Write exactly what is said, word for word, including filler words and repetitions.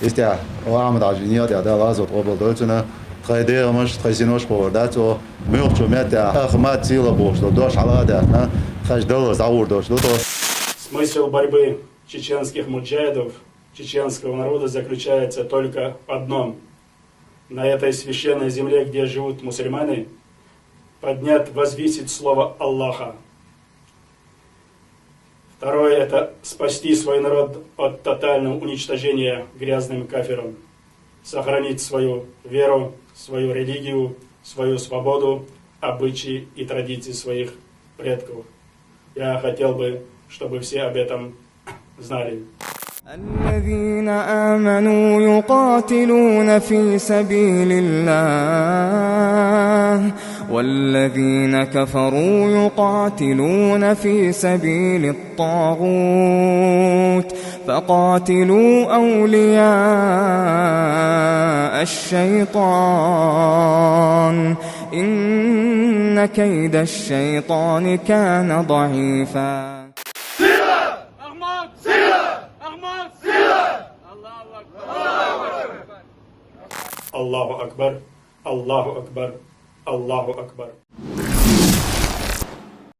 Истя, о Ахьмад-Хьажий, нийят тӀа Дала лазот къобал дойла цуьнан, тхайн дегӀамаш, тхайн синош кховар дац, о муьлххачу меттехь, ах, мат, сийлахь бохуш долу дош хьалагӀа а даьккхина, хаза даллалц дӀагӀур долуш ду тхо. Смысл борьбы чеченских муджахидов, чеченского народа заключается только в одном. На этой священной земле, где живут мусульмане, поднять, возвысить слово Аллаха. Второе — это спасти свой народ от тотального уничтожения грязным кафиром. Сохранить свою веру, свою религию, свою свободу, обычаи и традиции своих предков. Я хотел бы, чтобы все об этом знали. الذين آمنوا يقاتلون في سبيل الله، والذين كفروا يقاتلون في سبيل الطاغوت، فقاتلوا أولياء الشيطان، إن كيد الشيطان كان ضعيفا. Ахьмад! Сила! Ахьмад! Сила! Аллаху акбар! Аллаху акбар! Аллаху акбар! Аллаху акбар!